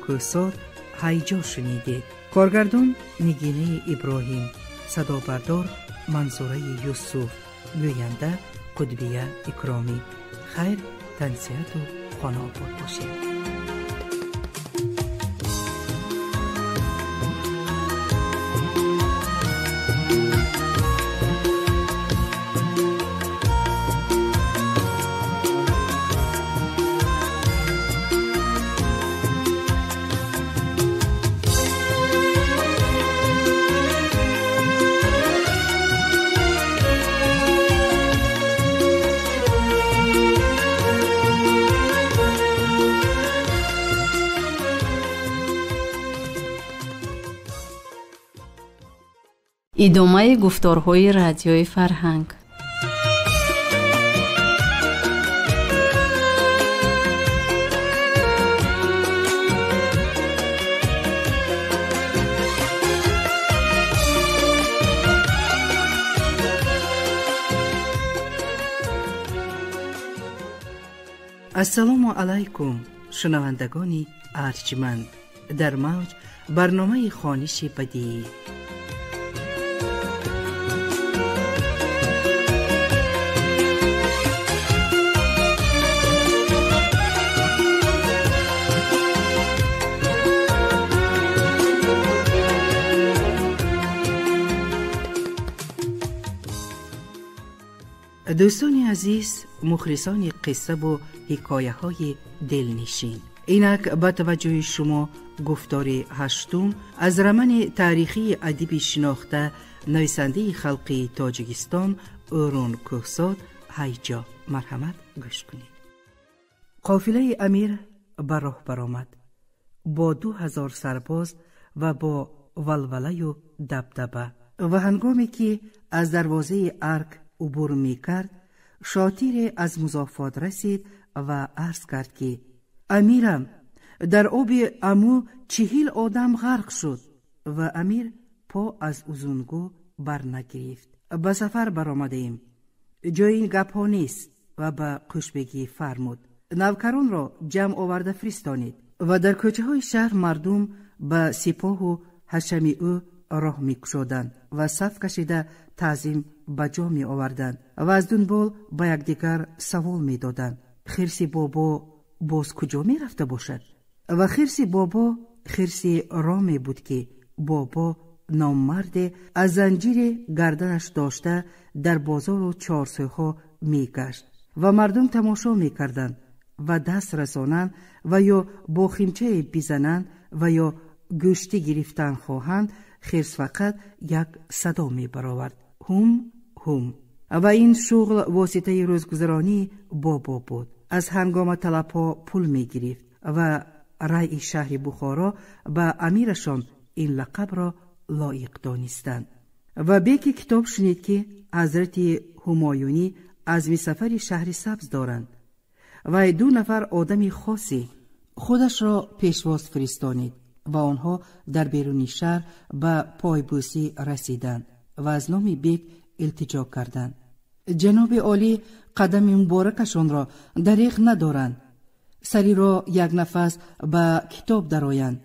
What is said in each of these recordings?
Кӯҳсор ҳайҷо шунидед. Коргардон Нигинаи Иброҳим, садобардор Манзураи Юсуф, гӯянда Қудбия Икромӣ. Хайр, тансиҳату хонаобод бошед. Идомаи гуфторҳои радиои фарҳанг. Ассалому алайкум, шунавандагони арҷманд. Дар мавҷ барномаи хониши бадиӣ. Дӯстони азиз, мухлисони қиссаву ҳикояҳои дилнишин, инак ба таваҷҷӯҳи шумо гуфтори ҳаштум аз романи таърихии адиби шинохта, нависандаи халқи Тоҷикистон Ӯрун Кӯҳсор «Ҳайҷо». Марҳамат, гӯш кунед. Қофилаи амир ба роҳ баромад бо 2000 сарбоз ва бо валвалаю дабдаба, ва ҳангоме ки аз дарвозаи арк убур мекард, шотире аз музофот расид ва арз кард, ки амирам, дар оби Аму 40 одам ғарқ шуд. Ва амир по аз Узунгӯ барнагирифт. Ба сафар баромадаем, ҷои ин гапҳо нест, ва ба Қӯшбегӣ фармуд: навкаронро ҷамъ оварда фиристонед. Ва дар кӯчаҳои шаҳр мардум ба сипоҳу ҳашами ӯ роҳ мекушоданд ва саф кашида таъзим ба ҷо меоварданд ва аз дунбол ба якдигар савол медоданд: хирси бобо боз куҷо мерафта бошад? Ва хирси бобо хирси роме буд, ки бобо номарде аз занҷире гарданаш дошта дар бозору чорсӯйҳо мегашт ва мардум тамошо мекарданд ва даст расонанд ва ё бо химчае бизананд ва ё гӯштӣ гирифтан хоҳанд, хирс фақат як садо мебаровард: ҳум ҳум. Ва ин шуғл воситаи рӯзгузаронии бобо буд. Аз ҳангома талабҳо пул мегирифт ва раъи шаҳри Бухоро ба амирашон ин лақабро лоиқ донистанд. Ва беки китоб шунид, ки ҳазрати Ҳумоюнӣ азми сафари шаҳри Сабз доранд. Вай ду нафар одами хоси худашро пешвоз фиристонид ва онҳо дар беруни шаҳр ба пойбӯсӣ расиданд ва аз номи бек илтиҷо карданд: ҷаноби олӣ қадами муборакашонро дареғ надоранд, сариро як нафас ба китоб дароянд.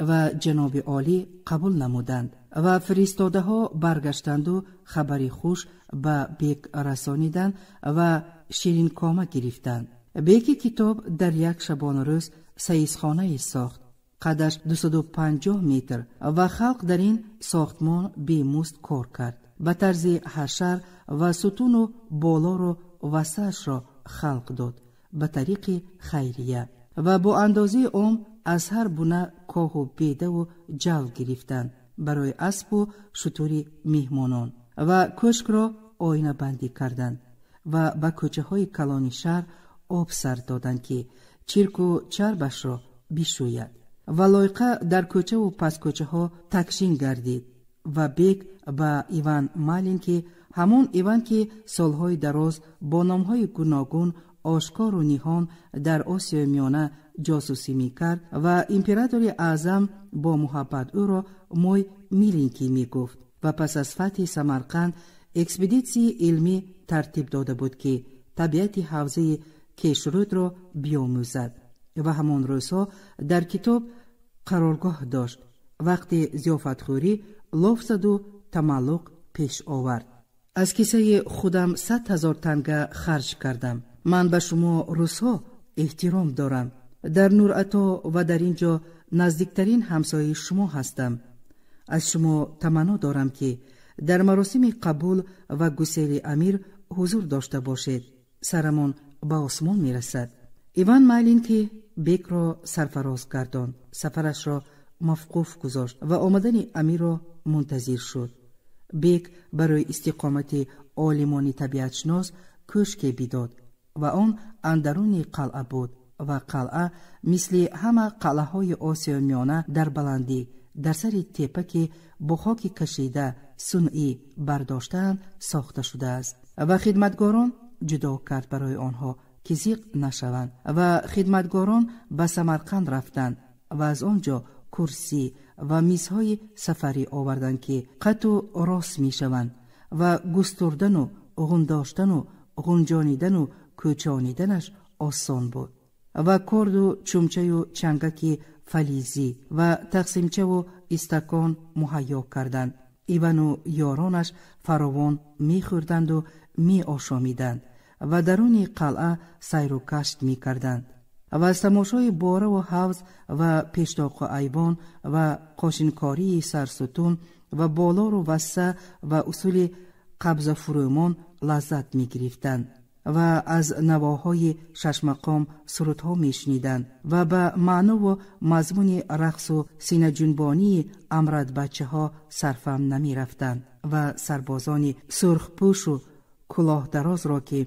Ва ҷаноби олӣ қабул намуданд ва фиристодаҳо баргаштанду хабари хуш ба бек расониданд ва ширинкома гирифтанд. Беки китоб дар як шабонарӯз саисхонае сохт, қадаш 250 метр, ва халқ дар ин сохтмон бемузд кор кард. Ба тарзи ҳашар ва сутуну болору васаашро халқ дод ба тариқи хайрия ва бо андозаи ом аз ҳар буна коҳу бедаву ҷалв гирифтанд барои аспу шутури меҳмонон ва кӯшкро оинабандӣ карданд ва ба кӯчаҳои калони шаҳр об сар доданд, ки чирку чарбашро бишӯяд. Ва лойқа дар кӯчаву паскӯчаҳо такшин гардид. Ва бек ба Иван Малин, ки ҳамон Иван, ки солҳои дароз бо номҳои гуногун ошкору ниҳон дар Осиёи Миёна ҷосусӣ мекард ва императори аъзам бо муҳаббат ӯро мой миленький мегуфт, ва пас аз фатҳи Самарқанд экспедитсияи илмӣ тартиб дода буд, ки табиати ҳавзаи Кешрудро биомӯзад, ва ҳамон рӯзҳо дар китоб Қароргоҳ дошт. Вақти зиёфатхӯрӣ лоф заду тамаллуқ пеш овард. Аз кисаи худам 100 000 танга харҷ кардам. Ман ба шумо русҳо эҳтиром дорам. Дар Нурато ва дар ин ҷо наздиктарин ҳамсояи шумо ҳастам. Аз шумо таманно дорам, ки дар маросими қабул ва гусели амир ҳузур дошта бошед. Сарамон ба осмон мерасад. Иван Маленький бекро сарфароз гардонд, сафарашро мавқуф гузошт ва омадани амирро мунтазир шуд. Бек барои истиқомати олимони табиатшинос кӯшке бидод ва он андаруни қалъа буд ва қалъа мисли ҳама қалъаҳои Осиёи Миёна дар баландӣ, дар сари теппа, ки бо хоки кашида сунъӣ бардоштаанд, сохта шудааст. Ва хидматгорон ҷудо кард барои онҳо, ки зиқ нашаванд. Ва хидматгорон ба Самарқанд рафтанд ва аз он ҷо курсӣ ва мизҳои сафарӣ оварданд, ки қату рост мешаванд ва густурдану ғундоштану ғунҷонидану кӯчониданаш осон буд, ва корду чумчаю чангаки фализӣ ва тақсимчаву истакон муҳайё карданд. Ивану ёронаш фаровон мехӯрданду меошомиданд ва даруни қалъа сайру гашт мекарданд ва аз тамошои бораву ҳавз ва пештоқу айвон ва қошинкории сарсутун ва болору васса ва усули қабзафурӯмон лаззат мегирифтанд ва аз навоҳои шашмақом сурудҳо мешуниданд ва ба маънову мазмуни рақсу синаҷунбонии амрадбачаҳо сарфам намерафтанд. Ва сарбозони сурхпӯшу кӯлоҳдарозро, ки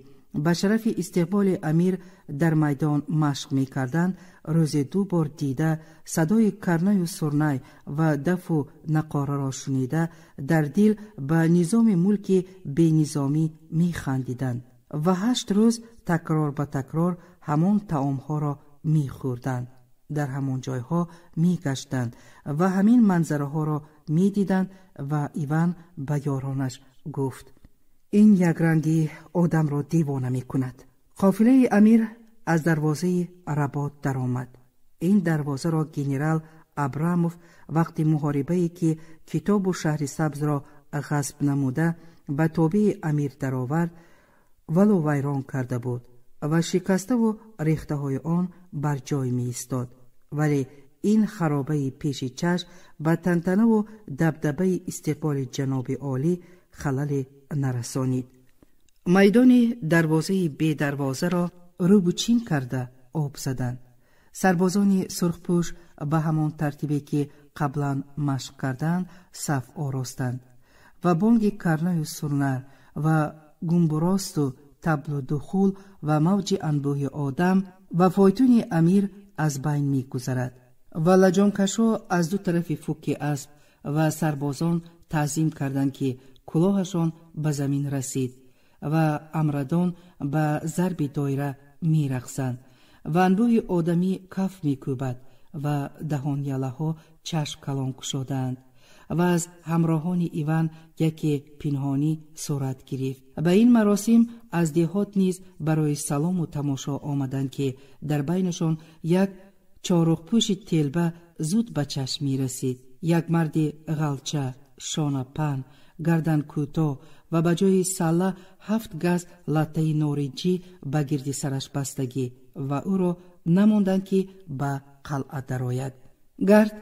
ба шарафи истиқболи амир дар майдон машқ мекарданд, рӯзе ду бор дида, садои карнаю сурнай ва дафу нақораро шунида, дар дил ба низоми мулки бенизомӣ механдиданд ва 8 рӯз такрор ба такрор ҳамон таомҳоро мехӯрданд, дар ҳамон ҷойҳо мегаштанд ва ҳамин манзараҳоро медиданд. Ва Иван ба ёронаш гуфт: «Ин якрангӣ одамро девона мекунад». Қофилаи амир аз дарвозаи Работ даромад. Ин дарвозаро генерал Абрамов вақти муҳорибае, ки Китобу Шаҳри Сабзро ғасб намуда, ба тобеи амир даровард, валу вайрон карда буд ва шикаставу рехтаҳои он бар ҷой меистод. Вале ин харобаи пеши чашм ба тантанаву дабдабаи истиқболи ҷаноби олӣ халале нарасонид. Майдони дарвозаи бедарвозаро рӯбучин карда об заданд. Сарбозони сурхпӯш ба ҳамон тартибе, ки қаблан машқ кардаанд, саф оростанд ва бонги карнаю сурнай ва гумбуросту таблу духул ва мавҷи анбӯҳи одам ва фойтуни амир аз байн мегузарад ва лаҷомкашҳо аз ду тарафи фуки асп ва сарбозон таъзим карданд, ки кулоҳашон ба замин расид, ва амрадон ба зарби доира мерақсанд ва анбӯҳи одамӣ каф мекӯбад ва даҳонялаҳо чашм калон кушодаанд. Ва аз ҳамроҳони Иван яке пинҳонӣ сурат гирифт. Ба ин маросим аз деҳот низ барои салому тамошо омаданд, ки дар байнашон як чорухпӯши телба зуд ба чашм мерасид. Як марди ғалча, шонапан, гарданкӯтоҳ ва ба ҷои салла ҳафт газ латтаи нориҷӣ ба гирди сараш бастагӣ, ва ӯро намонданд, ки ба қалъа дарояд. «Гард,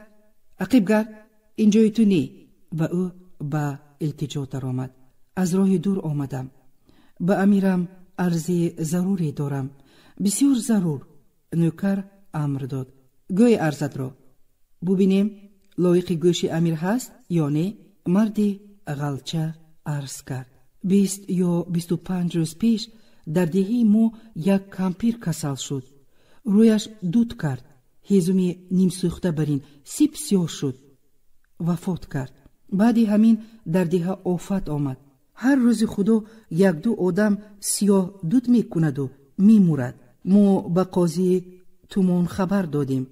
ақиб гард, ин ҷои ту не». Ва ӯ ба илтиҷо даромад: «Аз роҳи дур омадам, ба амирам арзи заруре дорам, бисёр зарур». Нӯкар амр дод: «Гӯй арзатро, бубинем, лоиқи гӯши амир ҳаст ё не». Марди ғалча арз кард: «20 ё 25 рӯз пеш дар деҳаи мо як кампир касал шуд. Рӯяш дуд кард, ҳезуми нимсӯхта бар ин сип сиёҳ шуд, вафот кард. Баъди ҳамин дар деҳа офат омад. Ҳар рӯзи Худо якду одам сиёҳ дуд мекунаду мемурад. Мо ба қозии тумон хабар додем.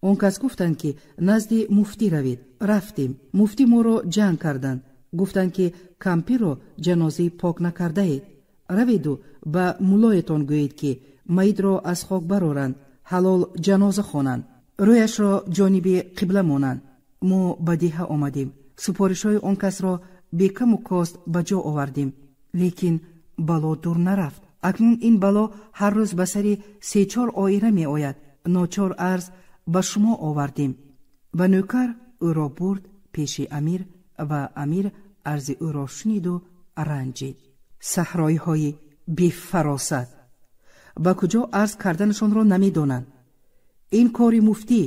Он кас гуфтанд, ки назди муфтӣ равед. Рафтем, муфтӣ моро ҷанг карданд, гуфтанд, ки кампирро ҷанозаи пок накардаед. Раведу ба муллоятон гӯед, ки маитро аз хок бароранд, ҳалол ҷаноза хонанд». Рӯяшро ҷониби қибла монанд. Мо ба деҳа омадем, супоришҳои он касро бекаму кост ба ҷо овардем, лекин бало дур нарафт. Акнун ин бало ҳар рӯз ба сари се-чор оила меояд. Ночор арз ба шумо овардем. Ва нӯкар ӯро бурд пеши амир ва амир арзи ӯро шуниду ранҷид. Саҳроиҳои бефаросат ба куҷо арз карданашонро намедонанд. Ин кори муфтӣ,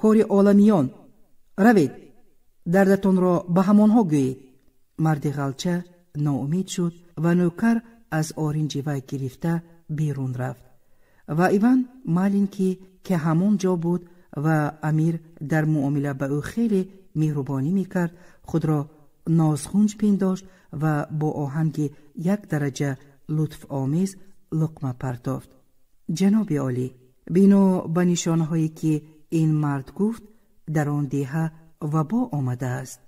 кори оламиён. Равед, дардатонро ба ҳамонҳо гӯед. Марди ғалча ноумед шуд ва нӯкар аз оринҷи вай гирифта берун рафт. Ва Иван Маленький, ки ҳамон ҷо буд ва амир дар муомила ба ӯ хеле меҳрубонӣ мекард, худро нозхунҷ пиндошт ва бо оҳанги як дараҷа лутфомез луқма партофт. Ҷаноби олӣ, бино ба нишонаҳое ки ин мард гуфт, дар он деҳа вабо омадааст.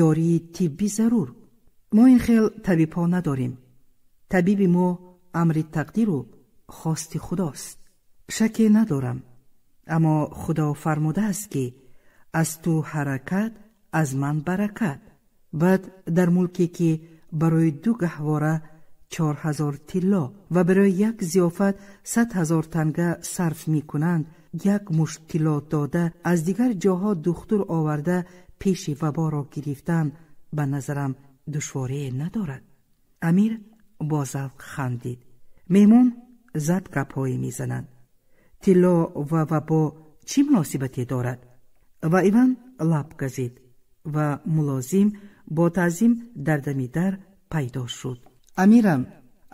Ёрии тиббӣ зарур. Мо ин хел табибҳо надорем. Табиби мо амри тақдиру хости худост. Шаке надорам, аммо худо фармудааст, ки аз ту ҳаракат, аз ман баракат. Баъд дар мулке ки барои ду гаҳвора 4000 тилло ва барои як зиёфат 100 000 танга сарф мекунанд, як мушт тилло дода аз дигар ҷоҳо духтур оварда пеши ваборо гирифтан ба назарам душворие надорад. Амир бо завқ хандид. Меҳмон зад гапҳое мезананд. Тилло ва вабо чӣ муносибате дорад? Ва Иван лаб газид ва мулозим бо таъзим дар дами дар пайдо шуд. Амирам,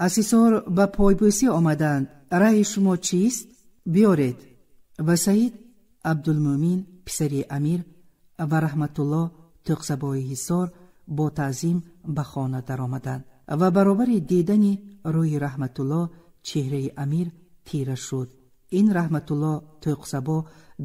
аз Ҳисор ба пойбӯсӣ омадаанд. Раъйи шумо чист? Биёред. Ва Саид Абдулмӯмин, писари амир, ва Раҳматулло Тӯқсабои Ҳисор бо таъзим ба хона даромаданд ва баробари дидани рӯи Раҳматулло чеҳраи амир тира шуд. Ин Раҳматулло Тӯқсабо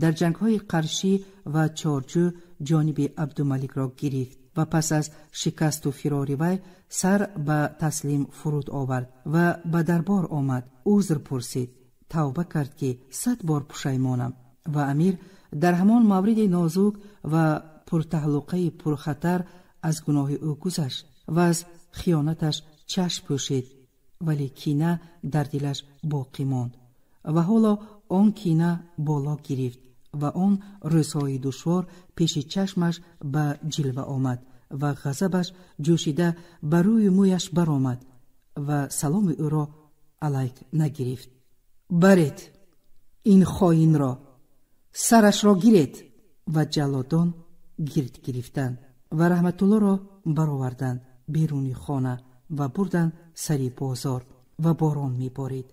дар ҷангҳои Қаршӣ ва Чорҷӯ ҷониби Абдумаликро гирифт ва пас аз шикасту фирори вай сар ба таслим фуруд овард ва ба дарбор омад, узр пурсид, тавба кард, ки 100 бор пушаймонам. Ва амир дар ҳамон мавриди нозук ва пуртаҳлуқаи пурхатар аз гуноҳи ӯ гузашт ва аз хиёнаташ чашм пӯшид, вале кина дар дилаш боқӣ монд ва ҳоло он кина боло гирифт ва он рӯзҳои душвор пеши чашмаш ба ҷилва омад ва ғазабаш ҷӯшида ба рӯи мӯяш баромад ва саломи ӯро алайк нагирифт. Баред ин хоинро, сарашро гиред! Ва ҷаллодон гирд гирифтанд ва Раҳматуллоро бароварданд беруни хона ва бурданд сари бозор ва борон меборид.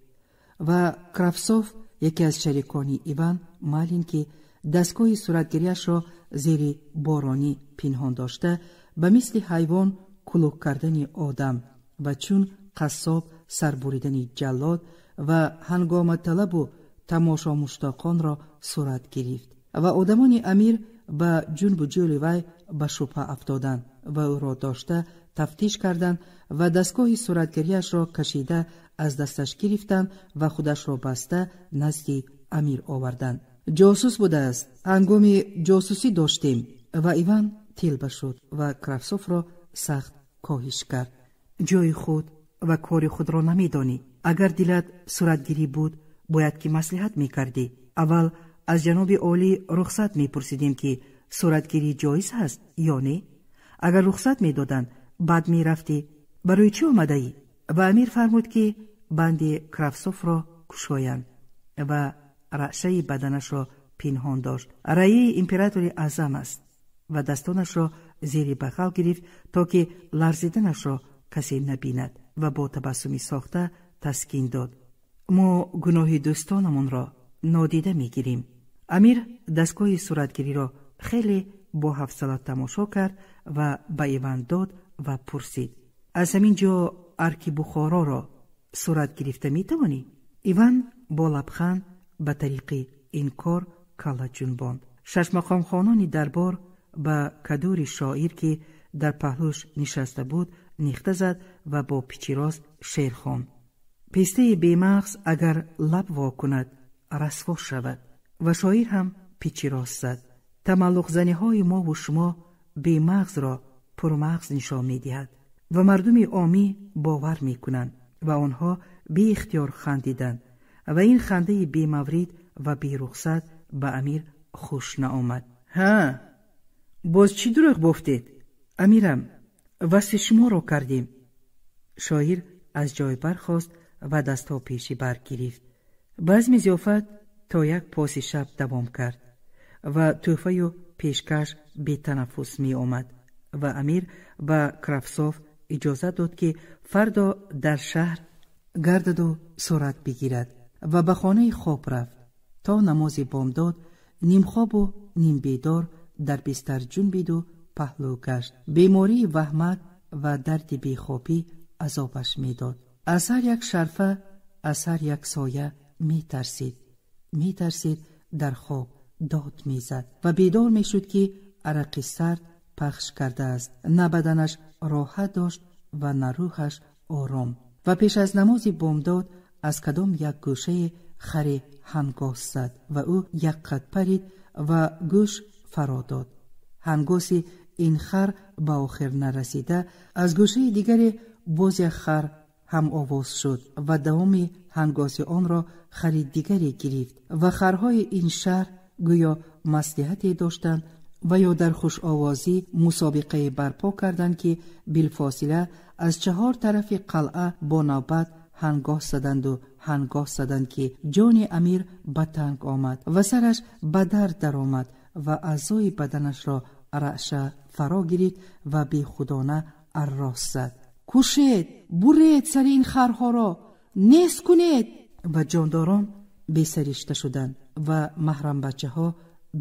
Ва Кравсов, яке аз шарикони Иван Маленький, дастгоҳи суратгириашро зери боронӣ пинҳон дошта, ба мисли ҳайвон кулук кардани одам ва чун қассоб сарбуридани ҷаллод ва ҳангоматалабу тамошомуштоқонро сурат гирифт. Ва одамони амир ба ҷунбу ҷӯли вай ба шубҳа афтоданд ва ӯро дошта тафтиш карданд ва дастгоҳи суратгариашро кашида аз дасташ гирифтанд ва худашро баста назди амир оварданд. Ҷосус будааст, ҳангоми ҷосусӣ доштем. Ва Иван телба шуд ва Кравсовро сахт коҳиш кард. Ҷои худ ва кори худро намедонӣ. Агар дилат суратгирӣ буд, бояд ки маслиҳат мекардӣ. Аввал аз ҷаноби олӣ рухсат мепурсидем, ки суратгирӣ ҷоиз ҳаст ё не. Агар рухсат медоданд, баъд мерафтӣ. Барои чӣ омадаӣ? Ва амир фармуд, ки банди Кравсовро кушоянд ва раъшаи баданашро пинҳон дошт. Раии императори аъзам аст. Ва дастонашро зери бағал гирифт, то ки ларзиданашро касе набинад, ва бо табассуми сохта таскин дод: мо гуноҳи дӯстонамонро нодида мегирем. Амир дастгоҳи суратгириро хеле бо ҳавсала тамошо кард ва ба Иван дод ва пурсид: аз ҳамин ҷо арки Бухороро сурат гирифта метавонӣ? Иван бо лабханд ба тариқи инкор калла ҷунбонд. Шашмақомхонони дарбор ба кадури шоир, ки дар паҳлӯш нишаста буд, нихта зад ва бо пичирост шеър хонд: пистаи бемағз агар лаб во кунад, расво шавад. Ва шоир ҳам пичи рост зад. Тамаллуқзаниҳои мову шумо бемағзро пурмағз нишон медиҳад ва мардуми омӣ бовар мекунанд ва онҳо беихтиёр хандиданд ва ин хандаи бемаврид ва берухсат ба амир хуш наомад. Ҳа, боз чӣ дурӯғ бофтед? Амирам, васфи шуморо кардем. Шоир аз ҷой бархост ва дастҳо пеши бар гирифт. Базми зиёфат то як поси шаб давом кард ва тӯҳфаю пешкаш бетанаффус меомад ва амир ба Кравсов иҷозат дод, ки фардо дар шаҳр гардаду сурат бигирад ва ба хонаи хоб рафт. То намози бомдод нимхобу нимбедор дар бистар ҷунбиду паҳлӯ гашт. Бемории ваҳмат ва дарди бехобӣ азобаш медод. Аз ҳар як шарфа, аз ҳар як соя метарсид. Метарсид, дар хоб дод мезад ва бедор мешуд, ки арақи сард пахш кардааст. На баданаш роҳат дошт ва на рӯҳаш ором. Ва пеш аз намози бомдод аз кадом як гӯшаи харе ҳангос зад ва ӯ як қад парид ва гӯш фаро дод. Ҳангоси ин хар ба охир нарасида, аз гӯшаи дигаре боз як хар ҳам овоз шуд ва давоми ҳангоси онро хари дигаре гирифт ва харҳои ин шаҳр гӯё маслиҳате доштанд ва ё дар хушовозӣ мусобиқае барпо карданд, ки билфосила аз чаҳор тарафи қалъа бо навбат ҳангоҳ заданду ҳангоҳ заданд, ки ҷони амир ба танг омад ва сараш ба дард даромад ва аъзои баданашро раъша фаро гирифт ва бехудона аррос зад. Кушед, буред сари ин харҳоро, нест кунед! Ва ҷондорон бесаришта шуданд ва маҳрамбачаҳо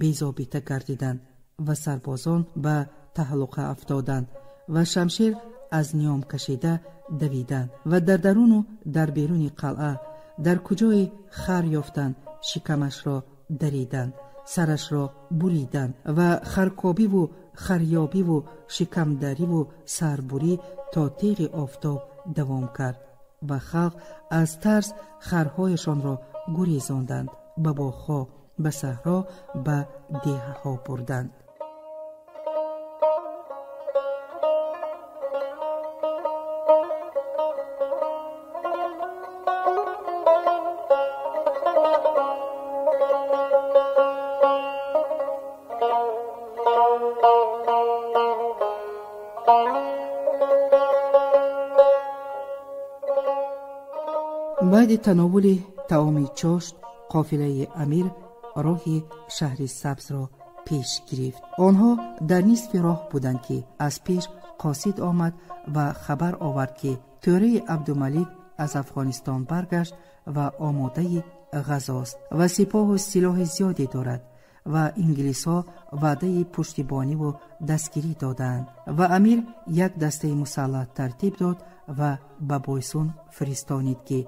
безобита гардиданд ва сарбозон ба таҳлуқа афтоданд ва шамшер аз ниём кашида давиданд ва дар даруну дар беруни қалъа дар куҷое хар ёфтанд, шикамашро дариданд, сарашро буриданд ва харкобиву харёбиву шикамдариву сарбурӣ то теғи офтоб давом кард ва халқ аз тарс харҳояшонро гурезонданд, ба боғҳо, ба саҳро, ба деҳаҳо бурданд. Баъди тановули таоми чошт қофилаи амир роҳи шаҳри сабзро пеш гирифт. Онҳо дар нисфи роҳ буданд, ки аз пеш қосид омад ва хабар овард, ки тӯраи Абдумалик аз Афғонистон баргашт ва омодаи ғазост ва сипоҳу силоҳи зиёде дорад ва инглисҳо ваъдаи пуштибониву дастгирӣ додаанд. Ва амир як дастаи мусаллаҳ тартиб дод ва ба Бойсун фиристонид, ки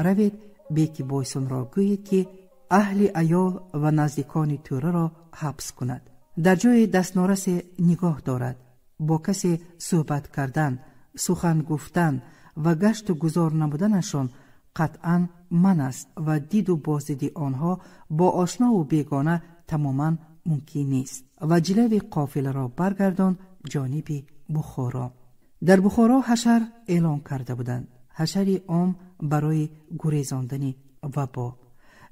равед, беки Бойсунро гӯед, ки аҳли аёл ва наздикони тӯраро ҳабс кунад, дар ҷои дастнорасе нигоҳ дорад, бо касе суҳбат кардан, сухан гуфтан ва гашту гузор намуданашон қатъан ман аст ва диду боздиди онҳо бо ошнову бегона тамоман мумкин нест. Ва ҷилави қофиларо баргардон ҷониби Бухоро. Дар Бухоро ҳашар эълон карда буданд, ҳашари ом барои гурезондани вабо,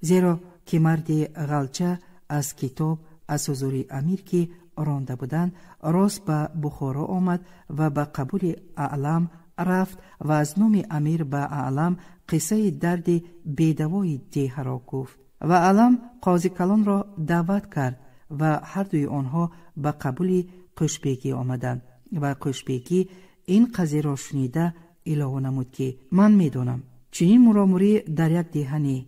зеро ки марди ғалча аз китоб аз ҳузури амир ки ронда буданд, рост ба Бухоро омад ва ба қабули аълам рафт ва аз номи амир ба аълам қиссаи дарди бедавои деҳаро гуфт ва аълам қозикалонро даъват кард ва ҳардуи онҳо ба қабули Қӯшбегӣ омаданд ва Қӯшбегӣ ин қазияро шунида илова намуд, ки ман медонам, чунин муромурӣ дар як деҳа не,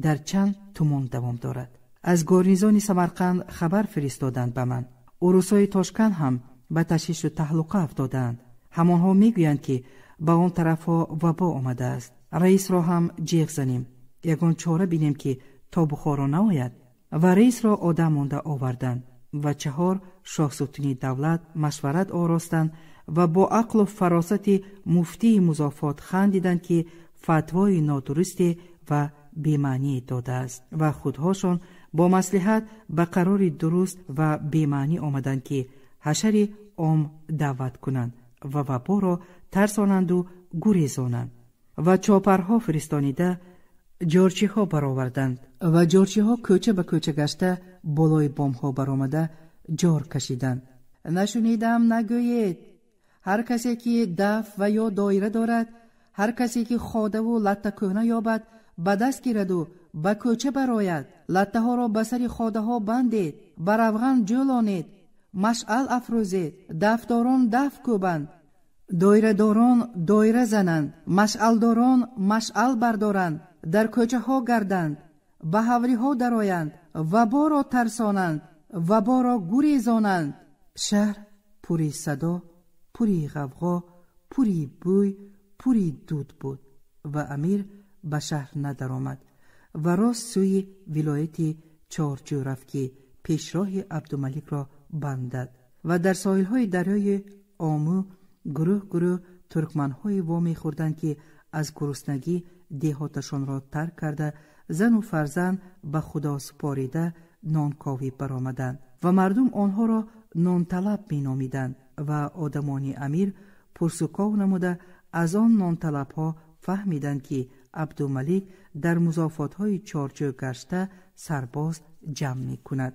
дар чанд тумон давом дорад. Аз горнизони Самарқанд хабар фиристоданд ба ман. Урусҳои Тошканд ҳам ба ташвишу таҳлуқа афтодаанд. Ҳамонҳо мегӯянд, ки ба он тарафҳо вабо омадааст. Раисро ҳам ҷеғ занем, ягон чора бинем, ки то Бухоро наояд. Ва раисро одам монда оварданд ва чаҳор шоҳсутуни давлат машварат оростанд ва бо ақлу фаросати муфтии музофот хандиданд, ки фатвои нодурусте ва бемаъние додааст ва худҳошон Бо маслиҳат ба қарори дуруст ва бемаънӣ омаданд, ки ҳашари ом даъват кунанд ва ваборо тарсонанду гурезонанд. Ва чопарҳо фиристонида ҷорчиҳо бароварданд ва ҷорчиҳо кӯча ба кӯча гашта, болои бомҳо баромада ҷор кашиданд. Нашунидам нагӯед, ҳар касе ки даф ва ё доира дорад, ҳар касе ки ходаву латта кӯҳна ёбад, ба даст гираду ба кӯча барояд. Латтаҳоро ба сари ходаҳо бандед, ба равған ҷӯлонед, машъал афрӯзед, дафдорон даф кӯбанд, доирадорон доира зананд, машъалдорон машъал бардоранд, дар кӯчаҳо гарданд, ба ҳавлиҳо дароянд, ваборо тарсонанд, ваборо гурезонанд. Шаҳр пури садо, пури ғавғо, пури бӯй, пури дуд буд ва амир ба шаҳр надаромад ва рост сӯи вилояти Чорчӯ рафт, ки пешроҳи Абдумаликро бандад. Ва дар соҳилҳои дарёи Омӯ гурӯҳ гурӯҳ туркманҳое вомехӯрданд, ки аз гуруснагӣ деҳоташонро тарк карда, зану фарзанд ба Худо супорида нонковӣ баромаданд ва мардум онҳоро нонталаб меномиданд. Ва одамони амир пурсуков намуда аз он нонталабҳо фаҳмиданд, ки Абдумалик дар музофотҳои Чорчӯ гашта сарбоз ҷамъ мекунад.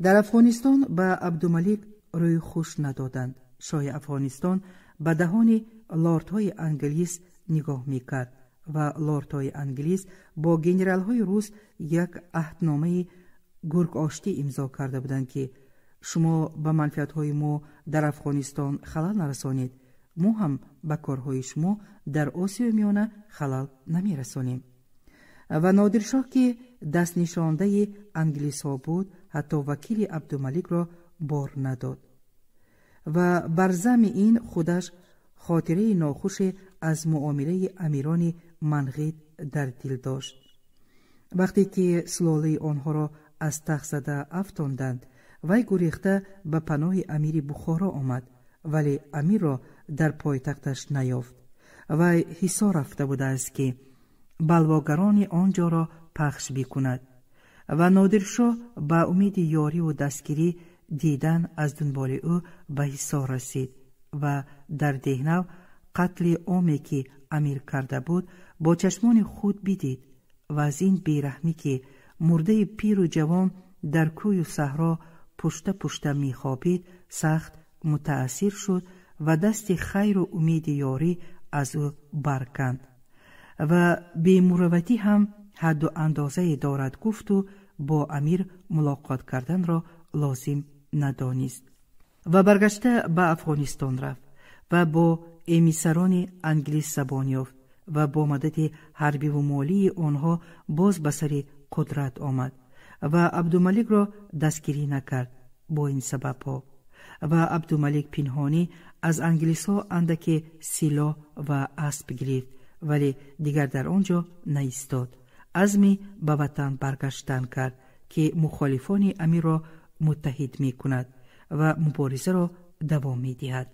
Дар Афғонистон ба Абдумалик рӯи хуш надоданд. Шоҳи Афғонистон ба даҳони лордҳои англис нигоҳ мекард ва лордҳои англис бо генералҳои рус як аҳдномаи гургоштӣ имзо карда буданд, ки шумо ба манфиатҳои мо дар Афғонистон халал нарасонед, мо ҳам ба корҳои шумо дар Осиёи Миёна халал намерасонем. Ва Нодиршоҳ, ки дастнишондаи англисҳо буд, ҳатто вакили Абдумаликро бор надод. Ва бар зами ин худаш хотираи нохуше аз муомилаи амирони Манғит дар дил дошт. Вақте ки сулолаи онҳоро аз тахт зада афтонданд, вай гурехта ба паноҳи амири Бухоро омад, вале амирро дар пойтахташ наёфт. Вай ҳисор рафта будааст, ки балвогарони он ҷоро пахш бикунад. Ва Нодиршоҳ ба умеди ёриву дастгирӣ дидан аз дунболи ӯ ба ҳисор расид ва дар Деҳнав қатли оме, ки амир карда буд, бо чашмони худ бидид ва аз ин бераҳмӣ, ки мурдаи пиру ҷавон дар кӯю саҳро пушта пушта мехобид, сахт мутаассир шуд ва дасти хайру умеди ёрӣ аз ӯ барканд. Ва бемуравватӣ ҳам ҳадду андозае дорад, гуфту бо амир мулоқот карданро лозим надонист. Ва баргашта ба Афғонистон рафт ва бо эмиссарони англис забон ёфт ва бо мадади ҳарбиву молии онҳо боз ба сари қудрат омад ва Абдумаликро дастгирӣ накард бо ин сабабҳо. Ва Абдумалик пинҳонӣ аз англисҳо андаке силоҳ ва асп гирифт, вале дигар дар он ҷо наистод. Азми ба ватан баргаштан кард, ки мухолифони амирро муттаҳид мекунад ва муборизаро давом медиҳад.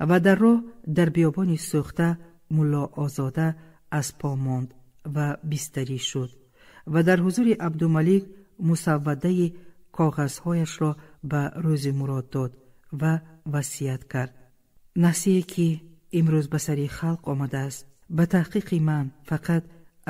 Ва дар роҳ дар биёбони сӯхта Мулло Озода аз по монд ва бистарӣ шуд ва дар ҳузури Абдумалик мусаввадаи коғазҳояшро ба Рӯзи Мурод дод ва васият кард: насие ки имрӯз ба сари халқ омадааст, ба таҳқиқи ман фақат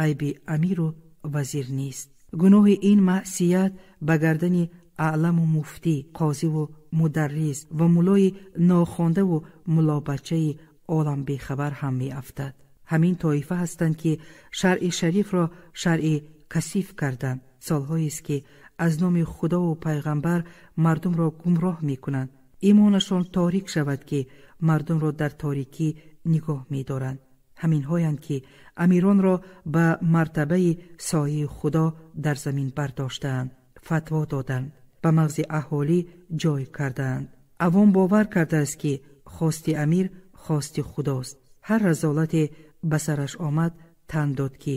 айби амиру вазир нест. Гуноҳи ин маъсият ба гардани аъламу муфтӣ, қозиву мударрис ва муллои нохондаву муллобачаи олам бехабар ҳам меафтад. Ҳамин тоифа ҳастанд, ки шаръи шарифро шаръи касиф карданд. Солҳоест, ки аз номи Худову пайғамбар мардумро гумроҳ мекунанд. Имонашон торик шавад, ки мардумро дар торикӣ нигоҳ медоранд. Ҳаминҳоянд, ки амиронро ба мартабаи сояи Худо дар замин бардоштаанд, фатво доданд, ба мағзи аҳолӣ ҷой кардаанд. Авом бовар кардааст, ки хости амир хости Худост. Ҳар разолате ба сараш омад, тан дод, ки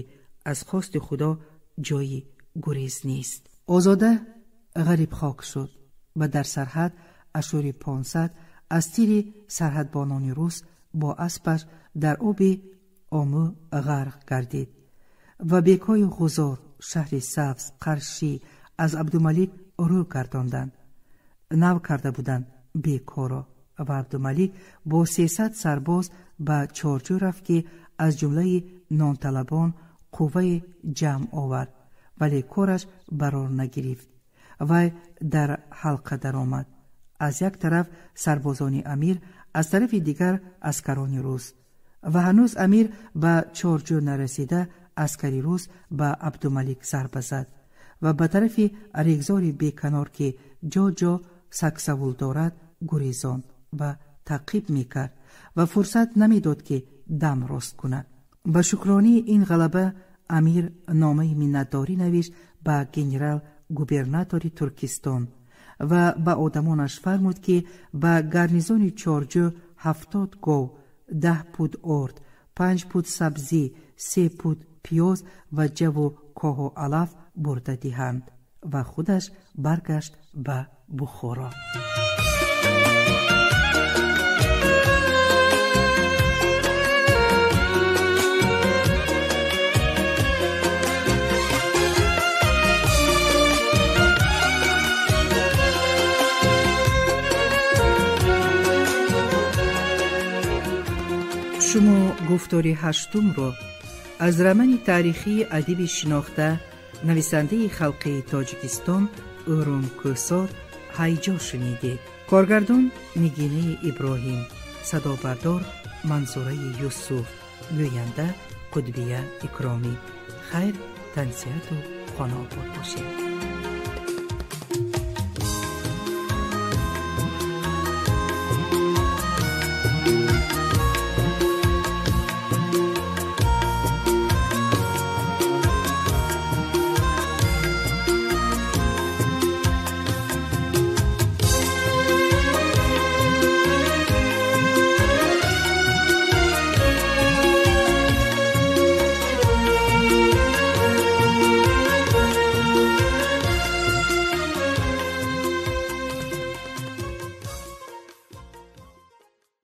аз хости Худо ҷойи гурез нест. Озода ғарибхок шуд ва дар сарҳад ашури 500 аз тири сарҳадбонони рус бо аспаш дар оби Омӯ ғарқ гардид. Ва бекҳои Ғузор, шаҳри Сабз, Қаршӣ, Аз Абдумалик рӯ гардонданд. Нав карда буданд бекоро ва Абдумалик бо 300 сарбоз ба Чорҷӯ рафт, ки аз ҷумлаи нонталабон қуввае ҷамъ овард, вале кораш барор нагирифт. Вай дар ҳалқа даромад. Аз як тараф сарбозони амир, аз тарафи дигар аскарони рус. Ва ҳанӯз амир ба Чорҷӯ нарасида, аскари рус ба Абдумалик зарба зад ва ба тарафи регзори беканор, ки ҷо-ҷо саксавул дорад, гурезонд ва таъқиб мекард ва фурсат намедод, ки дам рост кунад. Ба шукронии ин ғалаба амир номаи миннатдорӣ навишт ба генерал-губернатори Туркистон ва ба одамонаш фармуд, ки ба гарнизони Чорҷӯ 70 гов, 10 пуд орд, 5 пуд сабзӣ, 3 пуд пиёз ва ҷаву коҳу алаф бурда диҳанд ва худаш баргашт ба Бухоро. Шумо гуфтори ҳаштумро аз романи таърихии адиби шинохта, нависандаи халқии Тоҷикистон Ӯрун Кӯсор «Ҳайҷо» шунидед. Коргардон Нигинаи Иброҳим, садобардор Манзураи Юсуф, гӯянда Қудбия Икромӣ. Хайр, тансиҳату хонаобод бошед.